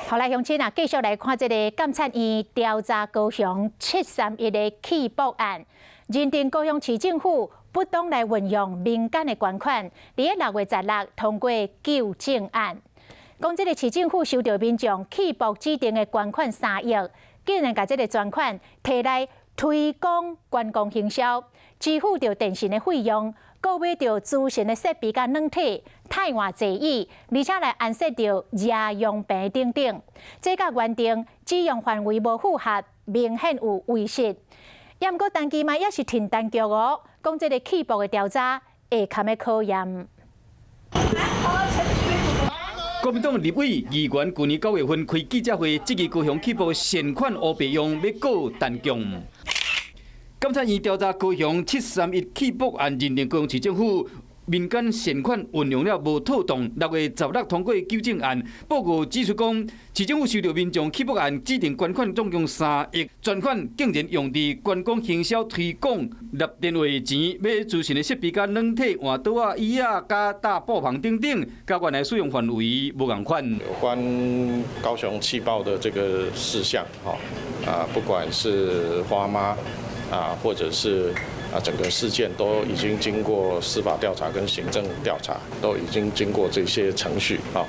好來，鄉親啊，繼續來看這個監察院調查高雄731的棄保案，認定高雄市政府不當來運用民間的捐款，佇6月16通過糾正案，講這個市政府收著民眾棄保指定的捐款3億，竟然共這个專款提來推廣觀光行銷，支付著電信的費用，購買著資訊的設備佮軟體、汰換座椅，而且來安設著遮陽棚等等，這佮原定使用範圍無符合，明顯有違失。也毋過陳其邁也是挺當局哦，講這个棄保的調查會堪的考驗。國民黨立委議員舊年9月份開記者會，質疑高雄棄保善款烏白用，欲告陳局。監察院調查高雄731棄保案，認定高雄市政府民間善款運用了無妥當，6月16通過糾正案。報告指出講，市政府收著民眾棄保案指定捐款總共3億，專款竟然用佇觀光行銷推廣、納電話錢、買資訊的設備佮軟體、換桌仔椅仔、佮搭布棚等等，佮原來使用範圍無仝款。有關高雄棄保的這個事項，啊，不管是花媽啊，或者是啊，整個事件都已經經過司法調查跟行政調查，都已經經過這些程序啊。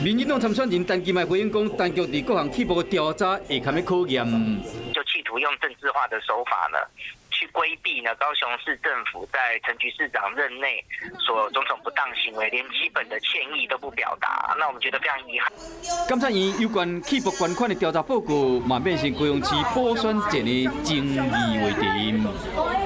民進黨參選人陳其邁回應講，當局佇各項棄保調查會堪的考驗。就企圖用政治化的手法呢，去規避呢高雄市政府在陳菊市長任內所種種不當行為，連基本的歉意都不表達，那我們覺得非常遺憾。監察院有關棄保捐款的調查報告，嘛變成高雄市補選戰的爭議話題。